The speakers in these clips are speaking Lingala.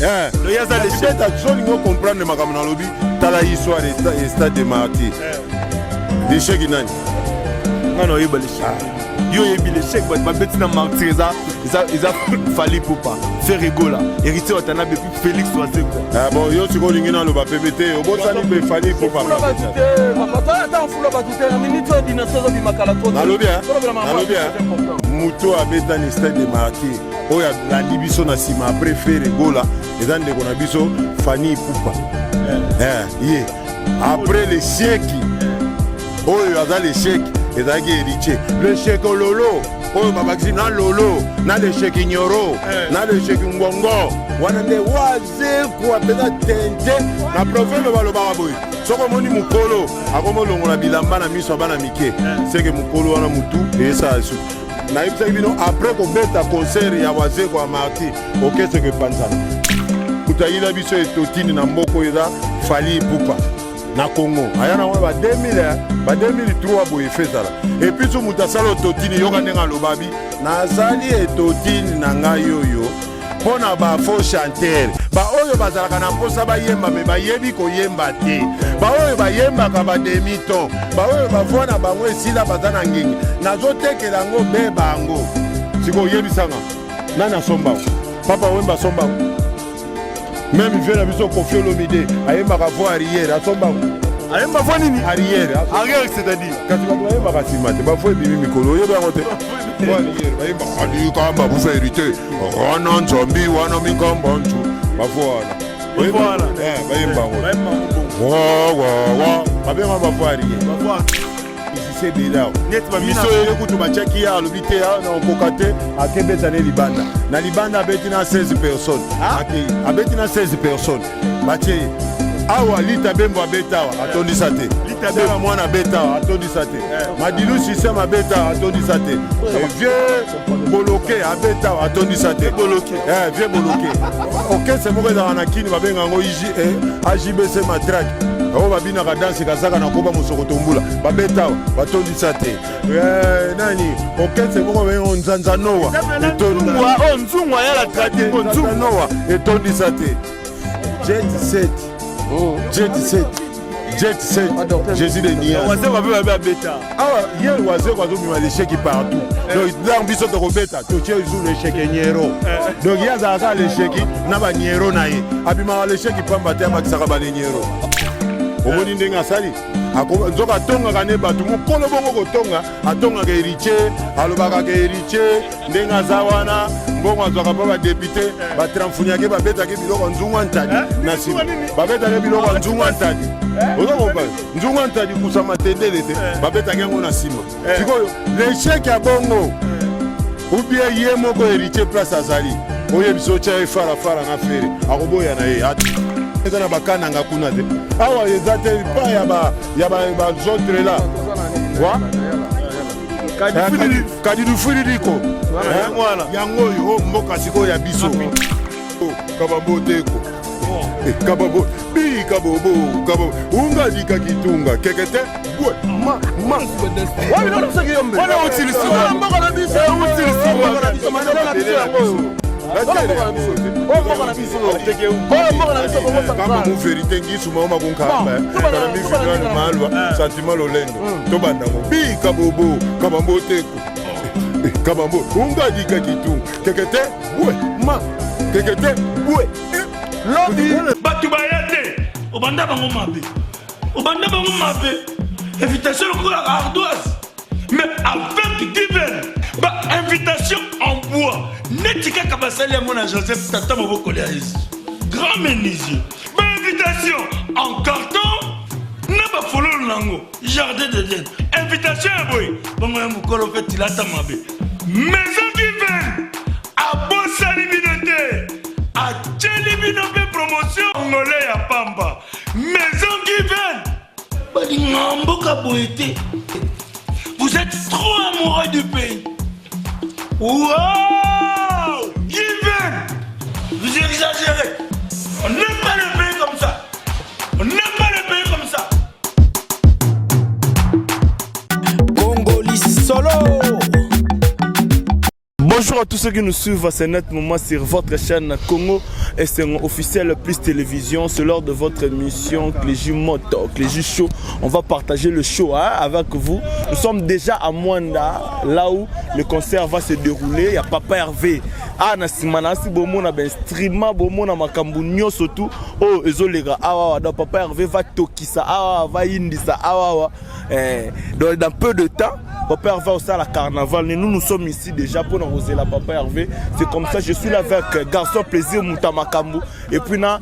Eh. Donc ye aza l'échec. Beta so olingi ocomprendre makambo nalobi, tala histoire ya stade de Martyr, l'échec nani? Nga na oyeba l'échec, yo oyebi l'échec. Bato babeti na Martyr eza Fally Ipupa, Ferre Gola, Héritier Watanabe, puis Félix Wazekwa. Ah, bon, yo sikoyo olingi naloba pebe te, obosani mpe Fally Ipupa. Fula bato te, papa, toya ata mfula bato te na minute oyo. Dynastie ezobima kala to. Nalobi nalobi moto abetani stade de Martyr oyo alandi biso na nsima après Ferre Gola eza ndeko na biso Fally Ipupa. Ye après l'échec oyo aza l'échec ezalaki Héritier, l'échec lolo oyo babakisi na lolo na l'échec nyoro na l'échec ngongo wana nde Wazekwa mpenza tente. Na proverbe balobaka boye: soki omoni mokolo akomolongola bilamba na miso ya bana mike, seke mokolo wana mutu eyesala suki. Nayebisaki bino, après kobeta concert ya Wazekwa ya Martyr, orchestre epanzana. Moto ayila biso etotini na mboka oyo eza Fally Ipupa na Congo. Aya na wana ba 2000, ba 2003 boye efe ezala. Et puis so moto asala ototini, yoka ndenge alobabi: "Nazali etotini na ngai oyo mpo na bafaux chanteur, baoyo bazalaka na mposa bayemba me bayebi koyemba te, baoyo bayembaka bademi-ton, baoyo bavoix na bango esila, baza na ngengi. Nazotekela yango be bango." Sikoyo oyebisanga nani asombango? Papa Wemba asombango? Même vieux na biso Koffi Olomide ayembaka voix arrière, asombango? Ayemba voix nini? Arrière. Arrière, c'est-à-dire? Kasi bato bayembaka nsima te, bavoix ebimi mikolo, oyebi yango te. Voix arrière bayembaka likamba bufa hérité wana nzambi wana mikamba ntu, bavoix wana. Voix wana. Bayemba yango. Bayemba yango bongo. Wawawa, babenga bavoix arrière. Bavoix. Musicien ebele awa. Neti bamina. Biso ye kutu batiaki ye, alobi te na okoka te, akebeta ne libanda. Na libanda abeti na 16 personnes. Akei abeti na 16 personnes, batie ye awa. Lita Bembo abeta awa, atondisa te. Lita. Sala mwana abeta awa, atondisa te. Madilu Système abeta awa, atondisa te. Vieux Boloke abeta awa, atondisa te. Boloke. Vieux Boloke, orchestre moko ezalaka na Kini, babenga yango AJBC Matraque, oyo babinaka danse kazaka na koba mosoko tombula, babeta awa, batondisa te. Nani, orchestre moko babenga Nzanza Noa. Nzungwa oyo, nzungwa ya la tradiko. Nzanza Nzungwa. Noa etondisa te. Jet 7, Jet 7, Jet 7, Jésus de Nias. Wazekwa mpe babe abeta. Awa ye Wazeko azobima l'échec partout. Donc ntango biso tokobeta, totie zu l'échec nyero. Donc ye azalaka l'échec na banyero na ye, abimaka l'échec pamba te, abakisaka balenyero. Omoni ndenge asali, nzoka atongaka ne bato mokolo bongo kotonga, atongaka Héritier, alobaka ke Héritier ndenge aza wana, mbongo azwaka mpo badéputé batramfuniake, babetaki biloko ya nzungu ntadi na nsima, babetaki biloko ya nzungu ntadi. Oza comprendre? Nzungu ntadi kusama tendele te, babetaki yango na nsima. Sikoyo l'échec ya bongo ubie ye moko Héritier, place azali, oyebisa otya ye farafara na Ferre, akoboya na ye. Eza na bakananga kuna te, awa eza te pa ya baautres la wa kadidufuliliko. Wana. Yango oyo o mboka sikoyo ya biso kabambo teko kabambo bika bobo kabo ungadika kitunga keke te bwe ma ma. Wana utilisima. Mboka na biso, mboka na biso, mandela na biso yango oyo. Mboka na biso, oyo mboka na biso, oyo mboka na biso, Kongo Kamba Central. mu vérité ngisu maoma kunkamba kana mifinani malwa sentiment lolendo tobandango bika bobo kabambo teko kabambo ungadika kitunga keke te bwe ma keke te bwe. Lobi. Bato baya te, obanda bango mabe, obanda bango mabe. Invitation lokola ardoise, mais avec Given, bainvitation en bois neti kaka basali yango na Joseph, tata mobokoli ya Yesu, grand menuisier. Bainvitation en carton na bafololo nango, jardin d'Eden. Invitation ya boye bongo ya mokolo mpe tilata mabe. Maison Given abosani bino te, atieli bino mpe promotion ngole ya pamba. Maison Given balinga mboka boye te. Vous êtes trop amoureux du pays. Wow, Given, vous exagérez. On n'aime pas le pays comme ça, on n'aime pas le pays comme ça. Congoli solo. Bonjour à tous. tous ceux qui nous suivent à ce net moment sur votre chaîne Congo Esengo officiel plus télévision. C'est l'heure de votre émission Clégie Moto, Clégie Show. On va partager le show, hein, avec vous. Nous sommes déjà à Mwanda, là où le concert va se dérouler. Il y a Papa Hervé. Ah, na sima na si bomona ben streamer bomona makambo nyonso tout. Oh, ezoleka awa donc Papa Hervé va tokisa awa va yindisa awa. Eh, donc dans peu de temps Papa Hervé aussi à la carnaval. Nous, nous sommes ici déjà pour nous la Papa Hervé. C'est comme ça, je suis là avec Garçon Plaisir Moutamakambu. Et puis, là,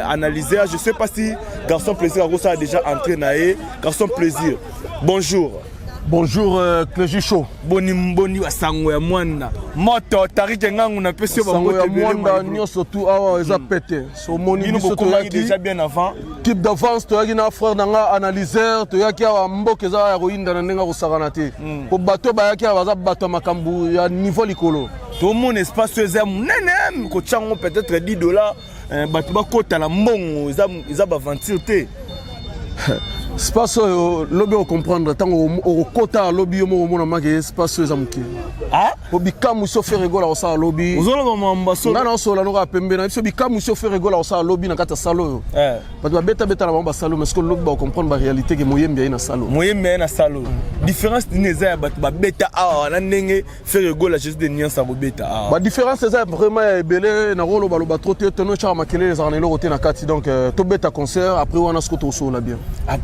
analysé. Je ne sais pas si Garçon Plaisir a déjà entré. Naé. Garçon Plaisir, bonjour. Bonjour, Clégie Show. Boni mboni wa sango ya Mwanda. Moto tarike ngangu na pesi ba sango ya Mwanda nyonso tout awa eza pete. So moni biso toyaki déjà bien avant. Type d'avance toyaki na frère na nga analyseur, toyaki awa mboka eza ya koyinda na ndenge kosakana te. Po bato bayaki awa baza bato ya makambo ya niveau likolo. Tout mon espace eza munene ko tyango peut-être 10 $, bato bakota na mbongo eza eza baventure te. Espace oyo, lobi ocomprendre ntango okokota. Lobi yo moko omona make espace oyo eza moke. Po bikamwisi o Ferre Gola kosala lobi. Ozoloba mamba. Nga na osola noka pembe na biso. Bikamwisi o Ferre Gola kosala lobi na kati ya salle oyo, bato babetabeta na bango basalo, mais soki lobi bacomprendre baréalité ke moyembi aye na salle. Moyembi aye na salle. Différence nini eza ya bato babeta awa na ndenge Ferre Gola Jésus de Nuance akobeta awa? Badifférence eza vraiment ya ebele. Nakolobaloba trop te, tono etyaka makelele, ezalaka na eloko te na kati. Donc tobeta concert, après wana siko tokosola bien.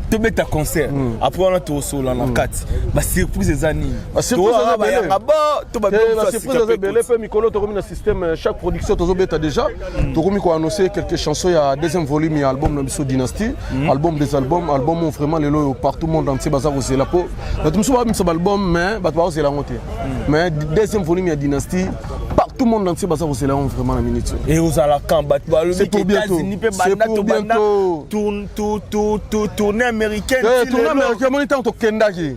Tobeta concert, après wana tokosola na kati. Basurprise eza nini? Basurprise eza ebele. Mpe mikolo tokomi na système chaque production tozobeta déjà. Tokomi koannoncer quelques chansons ya deuxième volume ya album na biso Dynastie, album des albums, album oyo vraiment lelo oyo partout monde entier baza kozela. Po bato mosusu babimisa baalbum, mais bato bakozela yango te. Mais deuxième volume ya Dynastie, partout monde entier baza kozela yango vraiment na minute. Et ozala quand? Bato balobi États-Unis mpe banda tobanda tournée américaine. Tournée américaine, moni ntango tokendaki,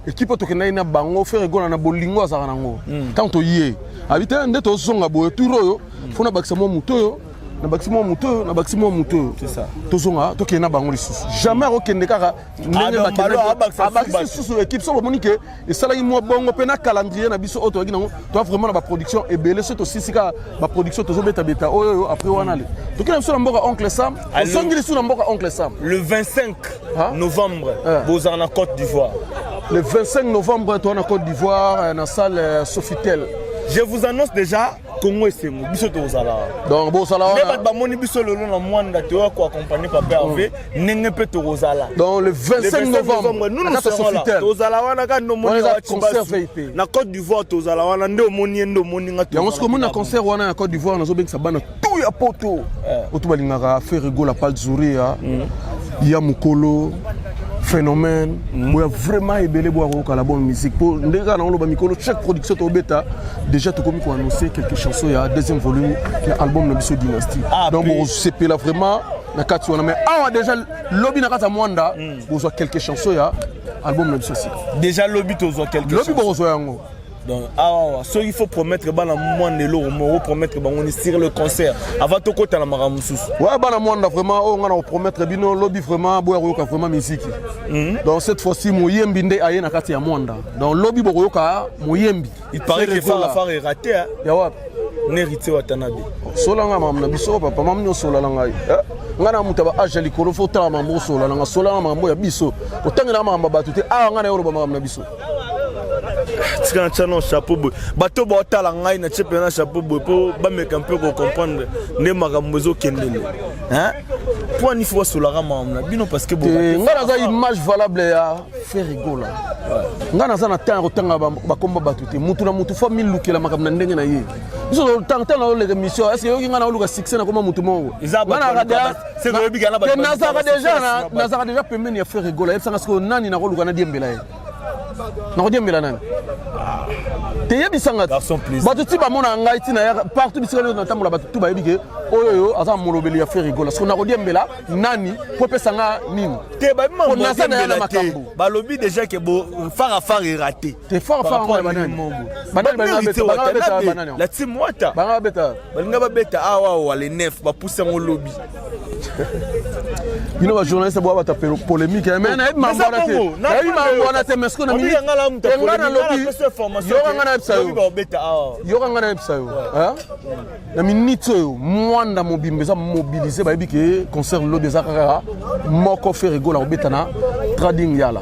équipe oyo tokendaki na bango, Ferre Gola na bolingo azalaka nango, ntango toye abi te nde tozonga boye, tour oyo fo nabakisa mwa moto oyo, nabakisi mwa moto oyo, nabakisi mwa moto oyo, tozonga tokende na bango lisusu. Jamais akokende kaka ndenge abakisi lisusu équipe. So bomoni ke esalaki mwa bongo mpe na calendrier na biso oyo toyaki nango, toa vraiment na baproduction ebele. So tosisi kaka baproduction, tozobetabeta oyo oyo, après wana le tokende na biso na mboka Oncle Sam, tozongi lisusu na mboka Oncle Sam. Le 25 novembre bozala na Côte d'Ivoire. Le 25 novembre toa na Côte d'Ivoire, na salle Sofitel. Je vous annonce déjà, Congo Esengo, biso tozala. Donc bozala. Nde bato bamoni biso lelo na Mwanda, toya koaccompagne Papa Hervé ndenge mpe tokozala. Donc le 25 novembre, nous nous serons là, tozala wana kaka nde omoni na Côte d'Ivoire, tozala wana nde omoni ye, nde omoni nga. Yango soki omoni na concert wana ya Côte d'Ivoire, nazobengisa bana tout ya poto oyo balingaka Ferre Gola, Palzuria ya mokolo phénomène, boya vraiment ebele, boya koyoka la bonne musique. Po ndenge kaka naoloba, mikolo chaque production tobeta déjà tokomi koannoncer quelques chansons ya deuxième volume ya album na biso Dynastie. Donc bokosepela vraiment na kati wana. Mais awa déjà lobi na kati ya Mwanda bozwa quelques chansons ya album na biso sika. Déjà lobi tozwa quelques Lobi bokozwa yango. Donc awa soki il faut promettre bana Mwanda eloko moko, promettre bango ni sur le concert avant tokota na makambo mosusu. Ouais, bana Mwanda, vraiment oyo nga na kopromettre bino lobi, vraiment boya koyoka vraiment musique. Donc cette fois-ci moyembi nde aye na kati ya Mwanda. Donc lobi bokoyoka moyembi. Il paraît que Fara Fara est raté, hein? Ya wapi? Héritier Watanabe. Solanga makambo na biso, papa. Mamu nyonso olala ngai. Ngai na moto ya baage ya likolo, fo otala makambo osola nanga. Solanga makambo ya biso, kotangelaka makambo ya bato te. Awa ngai na ye oloba makambo na biso. Tika na tia na chapeau boye, bato baotala ngai na tie mpena chapeau boye mpo bameka mpe kocomprendre nde makambo ezokendele. Mpo ani fo basolaka makambo na bino? Parce que ngai naza image valable ya Ferre Gola. Ngai naza na temps ya kotanga bakomba bato te. Mutu na mutu fo milukela makambo na ndenge na ye. Biso ntango naoleka émission, est ce que yoki ngai naoluka succès nakoma mutu moko? Nazalaka déjà pembeni ya Ferre Gola. Yebisanga sikoyo nani nakoluka nadiembela ye? Nakodiembela nani? Teyebisanga. Bato ti bamona ngai ntina ya partout bisika nyonso natambola, bato tu bayebi ke Oyo oyo aza molobeli ya Ferre Gola. Siko nakodiembela nani po epesa nga nini? Te, babi Po naza na ya na makambo. Balobi déjà ke bo fara fara eraté. Te, fara fara ngo ya banani? Banani balinga babeta? Banga babeta banani yango? La team Wata. Banga babeta. Balinga babeta awa awa le 9, bapusi yango lobi. Bino bajournaliste boya bata polémique, mais nayebi mambo wana te, nayebi mambo wana te. Mais sikoyo na mingi nga nalobi, yoka nga nayebisa yo, yoka nga nayebisa yo, hein? Na minute oyo, Mwanda mobimba eza mobilisé. Bayebi ke concert lobi eza kaka moko, Ferre Gola kobeta na Trading Yala.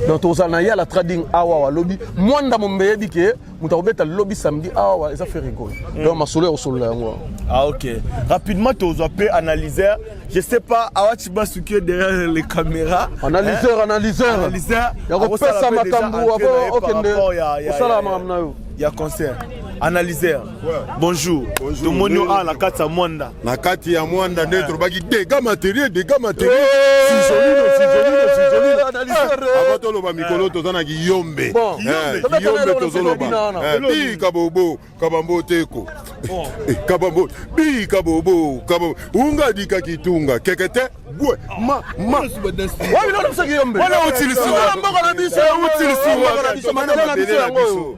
Donc tozala na Yala Trading awa lobi. Mwanda mombe yebi ke moto akobeta lobi samedi awa eza Ferre Gola. Donc masolo ya kosolola yango wana. Ah ok. Rapidement, tu as analyseur. Je sais pas, Awachi Basuki derrière les caméras. Analyseur, analyseur. Analyseur. Ya kopesa makambo avo okende kosala makambo na yo. Ya concert. Analyseur. Bonjour. Bonjour. Tomoni a na kati ya Mwanda. Na kati ya Mwanda nde tolobaki dégâts matériel, dégâts matériel, sizolino, sizolino, sizolino. Analyseur. Avant toloba mikolo, toza na Kiyombe. Bon. Eh, Tobeta Kiyombe na eloko tozoloba. na wana. Eh, bi kabobo kabambo teko. Eh, kabambo bi kabobo kabambo ungadika kitunga kekete bwe ma ma. Wapi ndio biso Kiyombe? Wana utilisima. Wana mboka na biso. Eh, utilisima. Mboka na biso, mabele na biso yango oyo.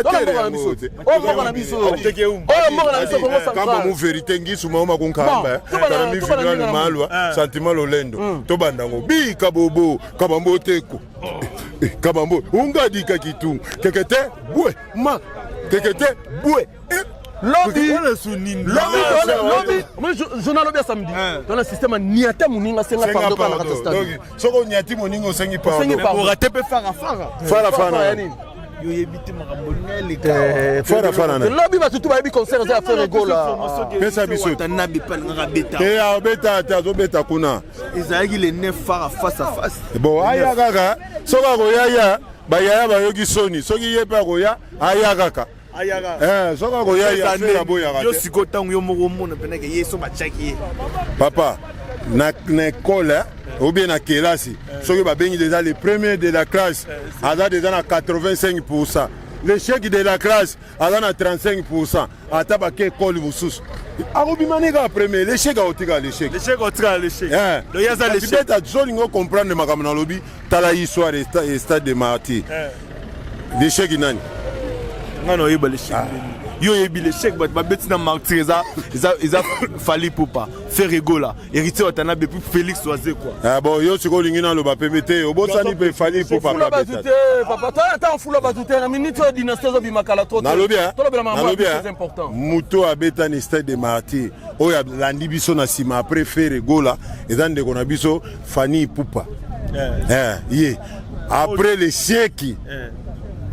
Tona mboka na biso. Oyo mboka na biso. Oyo mboka na biso, Kongo Kamba Central. mu vérité ngisu maoma kunkamba. Bon, Tala mi tobana vinwani ndinga na malwa sentiment lolendo tobandango bi kabobo kabambo teko. Eh, kabambo ungadika kitunga kekete bwe ma kekete bwe. Eh, Lobi. Wana sunini. Lobi, lobi, moi journal lobi ya samedi. Tona système niata moninga, senga senga pardon kana kata pardon. stade. Donc soki onyati moninga, osengi Osengi pardon. pardon. Oraté pe fara fara. Fara fara ya nani? nini? Yo yebi te makambo linga eleka. Fara fara nani? Lobi bato tu bayebi concert eza ya Ferre Gola. Pesa biso. Watanabe pe alingaka beta. Te, abeta te, azobeta kuna. Ezalaki le 9, fara face à face. Bon, aya kaka soki akoyaya, bayaya bayoki soni. Soki ye mpe akoya, aya kaka. Ayaka. Eh, soki akoyaya, Ferre aboyaka Yo te. sikoyo, ntango yo moko omona mpenake ye so batiaki ye. Papa, na école, hein, ou bien na kelasi, soki babengi déjà le premier de la classe, aza déjà na 85, l'échec de la classe aza na 35. Ata bake école mosusu, akobima ne kaka premier. L'échec akotika l'échec. L'échec otikala l'échec. Donc ye aza l'échec. Beta zolingi ocomprendre makambo nalobi. Tala histoire stade de Martyr, l'échec nani? Nga na oyeba l'échec ndeni yo oyebi l'échec. Bato babeti na Martyr eza Fally Ipupa, Ferre Gola, Héritier Watanabe, puis Félix Wazekwa. Ah, bon, yo sikoyo olingi naloba pembe te, obosani mpe Fally Ipupa. Fula bato te, papa. Toya ata fula bato te. Na minute oyo, dynastie ezobima kala trop te. Nalobi Tolobela makambo nalobi ya biso, c'est important. Moto abeta ni stade de Martyr, oyo alandi biso na nsima après Ferre Gola, eza ndeko na biso Fally Ipupa. Eh, ye après l'échec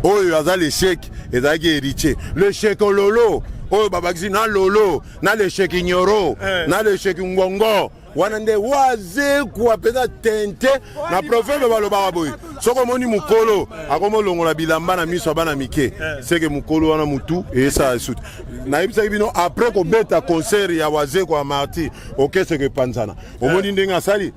oyo aza l'échec ezalaki Héritier, l'échec lolo oyo babakisi na lolo na l'échec nyoro na l'échec ngongo wana nde Wazekwa mpenza tente. Na proverbe balobaka boye: soki omoni mokolo akomolongola bilamba na miso ya bana mike, seke mokolo wana mutu eyesala esuti. Nayebisaki bino, après kobeta concert ya Wazekwa ya Martyr, okeseke epanzana. Omoni ndenge asali,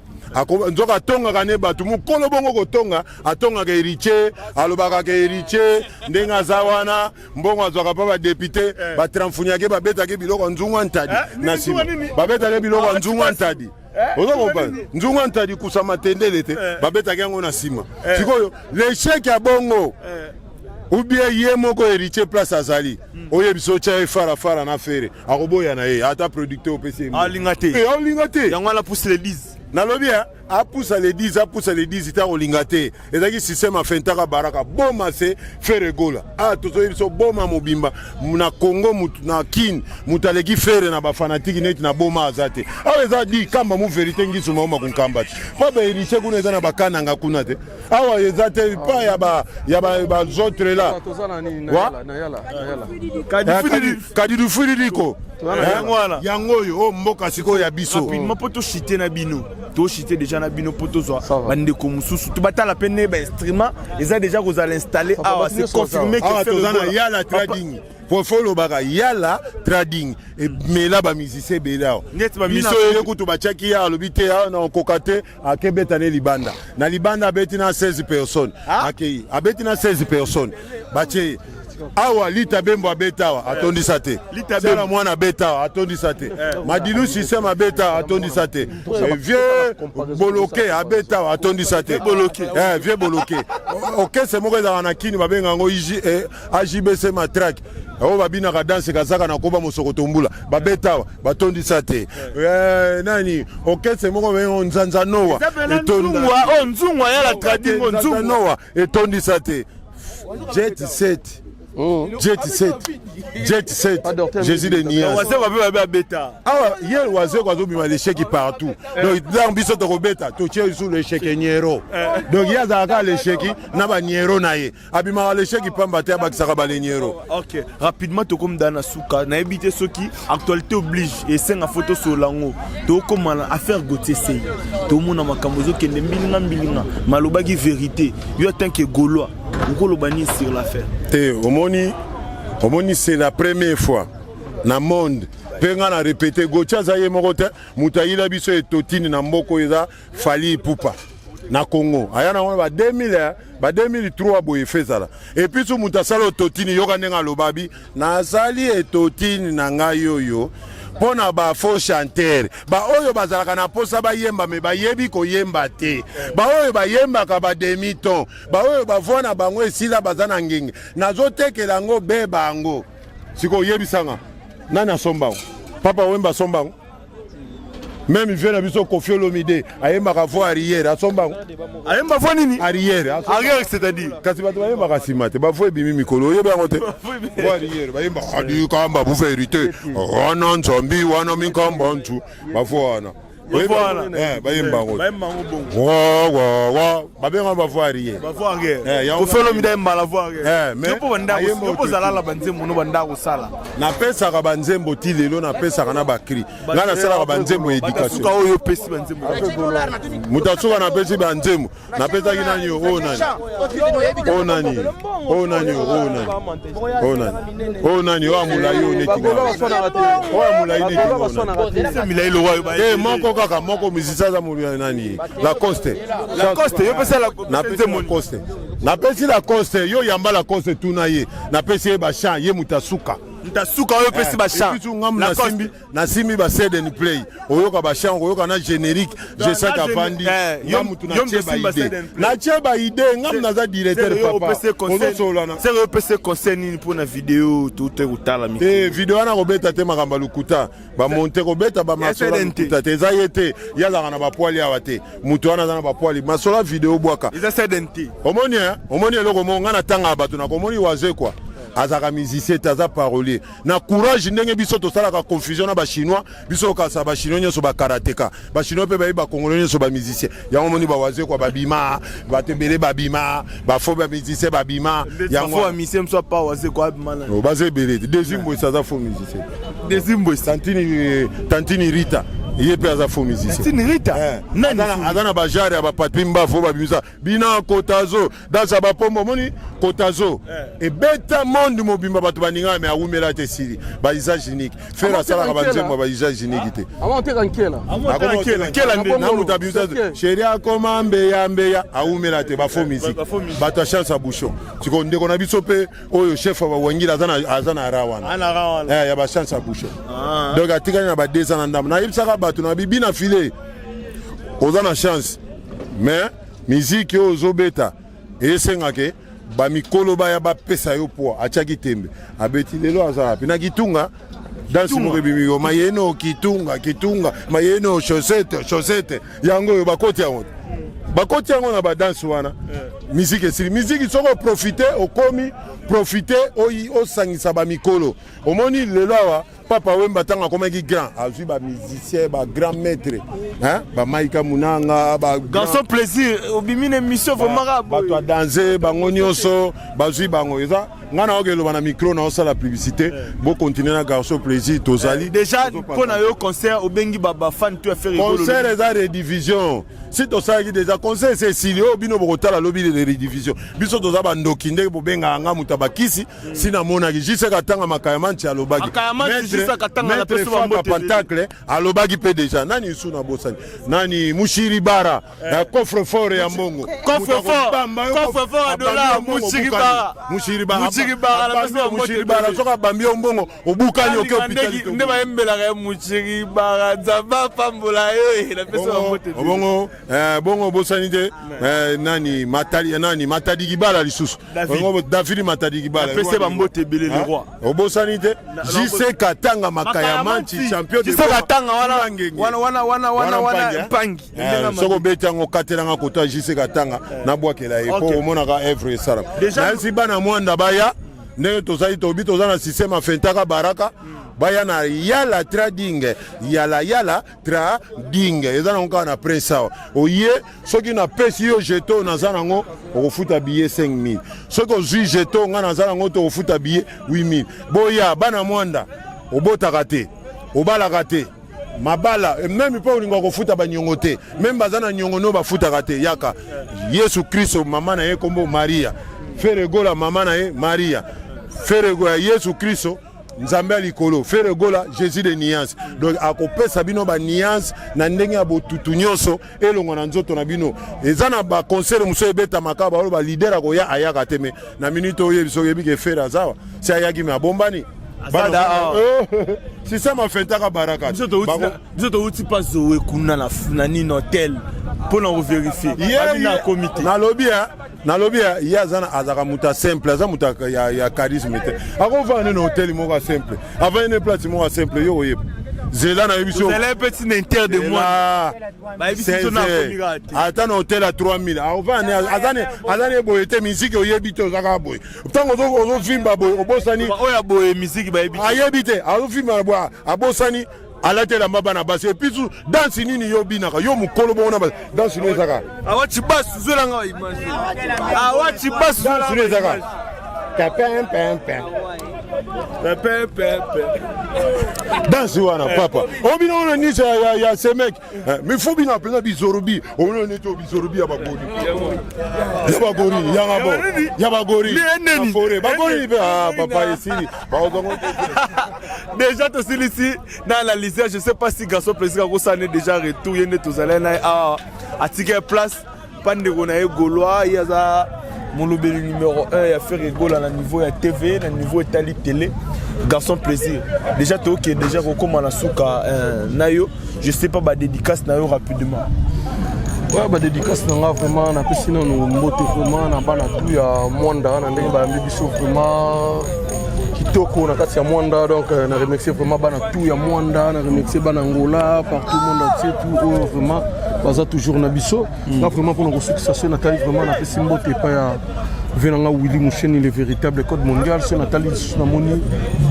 nzoka atongaka ne bato mokolo bongo kotonga, atongaka Héritier, alobaka ke Héritier ndenge aza wana, mbongo azwaka mpa badéputé, batramfuniake, babetaki biloko ya nzungu ya ntadi na nsima, babetaki biloko ya nzungu ya ntadi. Oza comprendre? Nzungu ya ntadi kusama tendele te, babetaki yango na nsima. Sikoyo l'échec ya bongo ou bien ye moko Héritier, place azali, oyebi so otya ye farafara na Ferre, akoboya na ye. Ata producteur opesi ye. Alinga te. Eh, alinga te. Yango wana pousse le 10. Nalobi apusa le 10, apusa le 10 te, akolinga te. Ezalaki système afentaka baraka boma se Ferre Gola. Ah, tozoyebi so boma mobimba na Congo, mutu na Kine, moto aleki Ferre na bafanatike neti na boma aza te. Awa eza di kamba mu vérité ngisu maoma kunkamba te, mpo baHéritier kuna eza na bakananga kuna te, awa eza te pa ya baautres là. Toza na nini na Wa? Yala, na Yala, na Yala. Kadidufuliliko. Yango wana. Yango oyo oyo mboka sikoyo ya biso. Rapidement, mpo toshite na bino, toshite déjà na bino mpo tozwa Ça va. bandeko mosusu to batala mpe nde bainstrument eza déjà kozala installé va, awa. bato C'est nyonso baza. confirmé que Awa Ferre toza na Gola- Yala Trading. Po olobaka Yala Trading emela bamusicien ebele awa. Neti bamina. Biso ye kutu batiaki ye, alobi te, awa na okoka te, akebeta ne libanda. Na libanda abeti na 16 personnes, akei abeti na 16 personnes, batie ye. Awa Lita Bembo abeta awa, atondisa te. Sala mwana abeta awa, atondisa te. Madilu Système abeta awa, atondisa te. Vieux Boloke abeta awa, atondisa te. Vieux Boloke. Orchestre moko ezalaka na Kini, babenga yango AJBC Matraque. Oyo babinaka danse kazaka na koba mosoko tombula, babeta awa, batondisa te. Nani orchestre moko babenga yango Nzanza Noa, etonda. Nzungwa ya la tradingo Nzanza Noa etondisa te. Jet 7, Jet 7, Jet 7, Jésus de Nias. Wazeko ape babe abeta. Awa ye Wazeko azobima l'échec partout. Donc ntango biso tokobeta, totie lisusu l'échec niero. Donc ye azalaka l'échec na baniero na ye, abimaka l'échec pamba te, abakisaka baleniero. Ok, rapidement tokomi da na suka. Nayebi te soki actualité oblige esenga fo tosolola yango. Tokóma na affaire Gautier Sey, tomona makambo ezokende mbilinga mbilinga, malobaki vérité. Yo en tant que Gaulois, okoloba nini sur l'affaire? Te, omoni, c'est la première fois na monde mpe nga na répété, Gautier aza ye moko te. Moto ayila biso etotini na mboka oyo eza Fally Ipupa na Congo. Aya nango na ba 2000, ba 2003 boye efe ezala. Et puis so moto asala ototini, yoka ndenge aloba bi: "Nasali etotini na ngai oyo mpo na bafaux chanteur, baoyo bazalaka na mposa bayemba me bayebi koyemba te, baoyo bayembaka bademi-ton, baoyo bavoix na bango esila, baza na ngenge. Nazotekela yango be bango." Sikoyo oyebisanga nani asomba yango? Papa Wemba asomba yango? Même vieux na biso Koffi Olomide ayembaka voix arrière, asomba yango? Ayemba voix nini? Arrière. Arrière, c'est-à-dire? Kasi bato bayembaka nsima te, bavoix ebimi mikolo, oyebi yango te? Voix arrière, bayembaka adikamba bu vérité wana nzambi wana minkamba ntu, bavoix wana. Bayemba yango. Bayemba yango bongo. Wa wa wa, babenga bavoix arrière. Bavoix arrière. Koffi Olomide ayemba la voix arrière. Mais yo mpo bandako ayemba yo mpo ozalala banzembo no bandako kosala. Napesaka banzembo ti lelo, napesaka na bacri. Ngai nasalaka banzembo ya éducation. Suka oyo opesi banzembo. Moto asuka napesi banzembo, napesaki nani? Oyo nani? Oyo nani? Oyo nani? Oyo nani? Oyo nani? Oyo nani? Oyo amolai, oyo neti ngai, oyo amolai neti ngai. Milai lowa yo. Te, moko kaka, moko musicien aza molai nani? Lacoste. Lacoste, yo pesa. Napesi Lacoste, napesi Lacoste. Yo yamba Lacoste, tuna ye, napesi ye bachant, ye moto asuka. Ntasuka oyo opesi bachant. Ngamu nasimbi, nasimbi ba play, oyoka bachant, oyoka na générique Jesaka avandi. Nga mutu natie baidée, natie baidée, ngamu naza directeur papa, ozosolana. Seke opesi conseil nini mpona video toute kotala? Te, video wana kobeta te, makambo ya lokuta bamonte, kobeta bamasolo ya lokuta te. Eza ye te, ye azalaka na bapoils awa te. Moto wana aza na bapoils, masolo ya video bwaka. Eza seden te. Omoni, omoni eloko moko ngai natangaka bato nakomoni, Wazekwa azalaka musicien te, aza parolier na courage. Ndenge biso tosalaka confusion na bachinois, biso okasa bachinois nyonso bakarateka, bachinois mpe bayebi bakongolo nyonso bamusicien. Yango moni bawazekwa babima, bato ebele babima, bafaux bamusicien babima. Yango baza ebele te. Desimbwesi aza faux musicien. Desimbwesi. Tantini, Tantini Rita, ye mpe aza faux musicien. Tantini Rita? Aza na bajare ya bapapi mbafo babimisa bina kotazo dansa bapombo. Omoni kotazo ebeta monde mobimba, bato baningaka, me awumela te, esili. Bausage unique, Ferre asalaka banzembo ya bausage unique te. Na moto abimisa chéri akoma mbeya mbeya, awumela te. Bafaux musique, bato ya chance ya bouchon. Sikoyo ndeko na biso mpe oyo chef ya bawangila aza na ra wana ya bachance ya bouchon, donc atikali na ba 2 ans na ndambo. Nayebisaka bato na bibi na file, oza na chance, mais miziki oyo ozobeta esengake bamikolo baya bapesa yo poids. Atiaki tembe, abeti, lelo aza wapi? Na kitunga, danse moko ebimi yo mayeno kitunga kitunga mayeno chaussette chaussette, yango oyo bakoti yango, bakoti yango na badanse wana. Miziki esili. Miziki soki oprofite, okomi profite, osangisa bamikolo. Omoni lelo awa Papa Wemba, ntango akomaki grand, azwi bamusicien, bagrand maître, bamaika munanga. Garçon Plaisir, obimi na émission vraiment. Bato ya danse bango nyonso bazwi bango. Eza ngai naoki eloba na micro, naosala publicité, bokontinue na Garçon Plaisir, tozali. Déjà mpo na yo concert, obengi bafan to affaire? Concert eza rediffusion. Si tosalaki déjà concert, ese esili. Oyo bino bokotala lobi rediffusion. Biso toza bandoki, ndenge bobengaka nga moto ya bakisi. Si namonaki jise Katanga Makayamanti alobaki, maître Faka Pantacle alobaki mpe déjà. Nani isu nabosani? Nani? Mushiri Bara ya coffre fort ya mbongo. Coffre fort ya dollar, Mushiri Bara. Mushiri Bara. Mushiribara soki abambi yo mbongo obukani oke hôpital nde bayembelaka ye Mushiribara Nzambe apambola yo napesi bambote. Bongo bongo obosani te nani Matali, nani Matadi Kibala lisusu, David Matadi Kibala. Napesi bambote ebele, le roi. Obosani te JC Katanga Makaya Manchi, champion. JC Katanga wana wana wana wana wana mpangi. Soki obeti yango, okatelanga kota JC Katanga, nabwakela ye mpo omonaka œuvre esalama. Nayesi bana Mwanda baya ndenge tozali, tobi toza na système afentaka baraka baya na Yala Trading, Yala Yala Trading eza nango kaka na Prince awa. Oye, soki napesi yo jeton, naza nango, okofuta billet 5000. Soki ozwi jeton nga naza nango te, okofuta billet 8000. Boya bana Mwanda, obotaka te, obalaka te, mabala même mpo olinga kofuta baniongo te, même baza na niongo no bafutaka te. Yaka Yesu Kristo, mama na ye kombo Maria. Ferre Gola, mama na ye Maria. Ferre Gola, Yesu Kristo Nzambe ya likolo. Ferre Gola, Jésus de nuance. Donc akopesa bino banuance na ndenge ya botutu nyonso elongwa na nzoto na bino. Eza na baconcert mosusu ebetamaka, baoyo baleader akoya ayaka te. Mais na minute oyebi, soki oyebi ke Ferre azawa si ayaki, mais abombani système afentaka baraka. Biso touti mpa Zoe kuna na nini, hotel, mpona kovérifier na komite. Nalobi, nalobi ye azalaka moto ya simple, aza moto ya charisme te. Akovanda nde na hotel moko ya simple, avandi ne place moko ya simple, yo oyeba zela nayebi so mpe ntina inter de moi ata na hotel ya 3000 avanda aza ne boye te. Misiki oyebi te, oza kaka boye. Ntango ozovimba boye, obosani. Oyo aboye misiki bayebi. Ayebi te, azovimba na boye, abosani alati elamba bana basi. Et puis danse nini yo obinaka, yo mokolo bongo na danse nini ezaka? Awati basu, zwelanga baimage, awati basu. Danse nini ezaka? Pepempepe danse wana papa obina wana nisi ya semek mais faut bina mpenza bizorobi. Omona neti oyo bizorobi ya bagori, ya bagori yanga bo ya bagori fore bagori mpe papa esili bakozango. Déjà tosilisi na analyse. Je sais pas si Garçon Plaisir akosala déjà retour. Ye nde tozali na ye awa, atika place mpa ndeko na ye Gaulois. Ye aza molobeli numéro 1 ya Ferre Gola na niveau ya TV, na niveau etali télé. Garçon Plaisir, déjà tookende déjà kokóma na suka na yo. Je sais pas, badédicace na yo rapidement. Ouais, badédicace na nga vraiment, napesi nano mbote vraiment na bana tu ya Mwanda na ndenge bayambi biso vraiment kitoko na kati ya Mwanda. Donc na remercier vraiment bana tu ya Mwanda, na remercier bana Ngola partout, monde entier, tout oyo vraiment baza toujours na biso. Nga vraiment mpona kosukisa, so natali vraiment, napesi mbote epai ya ve na nga Willi Musheni, le véritable code mondial. So natali lisusu, namoni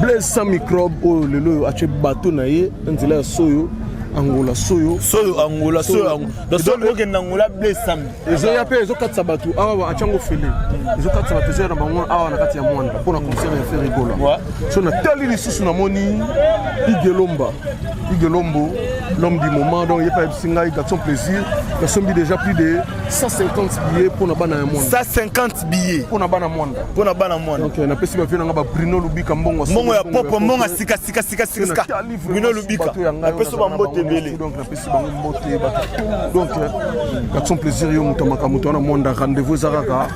Blaise sans microbe oyo lelo oyo atie bato na ye na nzela ya Soyo Angola, Soyo. Soyo Angola, Soyo Angola, soyo okende Angola, Blaise Sambi. Ezoya mpe ezokatisa bato awa, atiango fele, ezokatisa bato, ezoya na bango awa na kati ya Mwanda mpona concert ya Ferre Gola. So natali lisusu, namoni Igelomba, Igelombo, l'homme du moment. Donc ye mpe ayebisi ngai: "Garçon Plaisir, nasombi déjà plus de 150 billets mpona bana ya Mwanda." 150 billets. Mpona bana Mwanda. Mpona bana Mwanda. Donc napesi bavie nanga ba Bruno Lubika, mbongo. Mbongo ya popo, mbongo ya sika sika sika sika. Bruno Lubika, napesi bambote ebele. Donc napesi bango mbote bato. Donc Garçon Plaisir, yo moto ya makambo, to wana Mwanda, rendez-vous eza kaka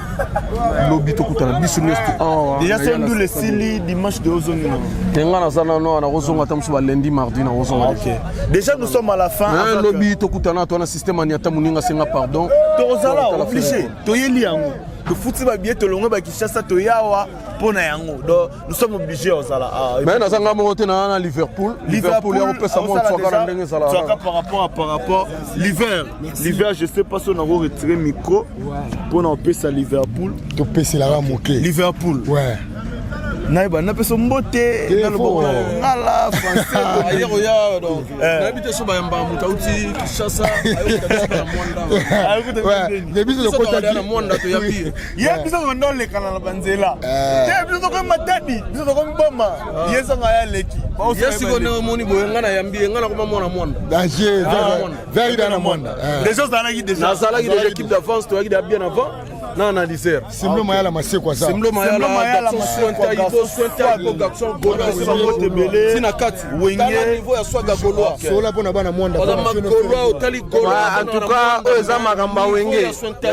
lobi, tokutana biso nyonso awa. Déjà so ndula esili dimanche de ozongi na Te, nga naza nano, nakozonga ata mosu balundi, mardi nakozonga. Ok, déjà nous sommes à la fin. Lobi tokutana to wana système ani ata moninga asenga pardon. Tozala obligé, toyeli yango, tofuti babillet, tolongwe bakishasa, toyawa mpo na yango. Donc nous sommes obligés ozala. Mais naza nga moko te, naa na Liverpool. Liverpool ya kopesa mwa tswaka na ndenge ezalaka par rapport l'hiver. L'hiver, je sais pas si on a retiré micro mpona kopesa Liverpool. Topeselaka moke. Liverpool. Ouais. Nayeba napesa mbote nalobongala français. Aye koya, donc nayebi te so bayambaka moto auti Kinshasa na Mwanda. Biso tokotaki na Mwanda, toyambi. Ye biso tokende olekana na banzela te. Biso tokomi Matadi, biso tokomi Boma, ye songa ya leki. Ye sikoyo ndenge omoni boye, nga nayambi ye, nga nakoma mwana Mwanda. Danger verida na Mwanda. Déjà ozalaki déjà. Nazalaki déjà, équipe d'avance, toyaki déjà bien avant na analyser. Simlo Mayala Maseko aza. Simlo Mayala, garçon sointa, ibo sointa, ibo garçon gaulois tina kati wenge niveau ya swaga gaulois. Sola mpona bana Mwanda. Gaulois otali gaulois. En tout cas oyo eza makambo ya wenge.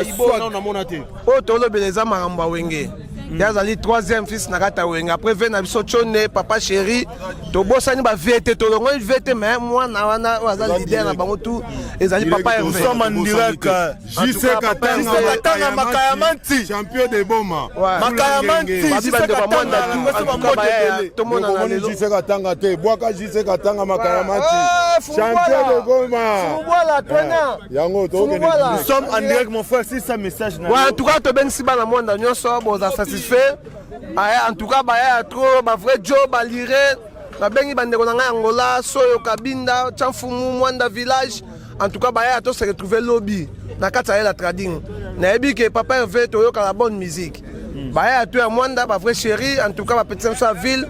Ibo namona te. Oyo tolobela eza makambo ya wenge. Ye azali troisième fils na kati ya Wenge après ve na biso Tshone, papa chéri. Tobosani bavie te, tolongoli vie te, mais mwana wana oyo aza leader na bango tout ezali papa Nous Hervé. sommes en direct. JC Katanga, Katanga, Makayamanti. Champion de Boma. Ouais. Makayamanti. Babi JC bandeko ya Mwanda Katanga. tout, Napesi en tout cas, bambote baya, ebele. tomonana Okomoni lelo. JC Katanga te, bwaka JC Katanga Makayamanti. Eh, Champion Fungwala. de Goma. Fungwala, twena. Yango tokende. Fungwala. Nous sommes en direct, mon frère. C'est ça message. na Ouais, yo. en tout cas, tobengisi bana Mwanda nyonso, boza satisfait. Aya, en tout cas, baya ya trop bavrai jo balire. Nabengi bandeko na ngai Angola, Soyo, Kabinda, Tchamfumu, Mwanda village. En tout cas, baya to se retrouver lobi na kati ya la trading. Nayebi ke papa Hervé, toyoka la bonne musique. Baya ya to ya Mwanda, bavrai chéri. En tout cas, bapetisa biso ya ville,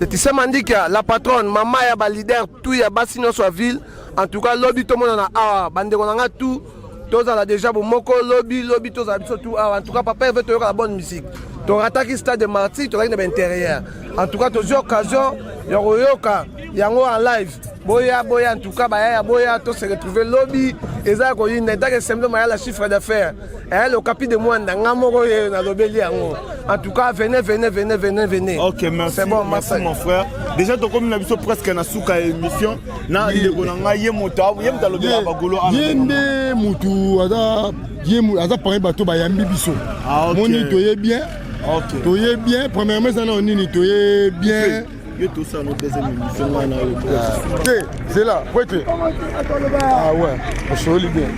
Leticia Mandika, la patronne, mama ya baleader tout ya basi nyonso ya ville. En tout cas, lobi tomonana awa, bandeko na ngai tout, tozala déjà bomoko lobi. Lobi tozala biso tout awa. En tout cas, papa Hervé, toyoka la bonne musique. Torataki stade de Martyr, tozalaki na baintérieur. En tout cas, tozwi occasion ya koyoka yango en live. Boya, boya, en tout cas, bayaya, boya, to se retrouver lobi. Eza ya koyinda etake semdo mayala, chiffre d'affaires eya le capi de Mwanda, nga moko ye nalobeli yango. En tout cas, venez, venez, venez, venez, venez. Ok, merci. C'est bon. Merci, mon frère. Déjà, tokomi na biso presque na suka ya émission. Na ndeko na ngai, ye moto alobela bagolo. Ye nde mutu aza, ye aza parmi bato bayambi biso. Ah, ok. Moni toye bien. Toye bien. Premièrement, eza nao nini, toye bien. Yo tosala no deuxième émission, ngai na yo. Te, c'est là po ete, ah ouais, osoli bien.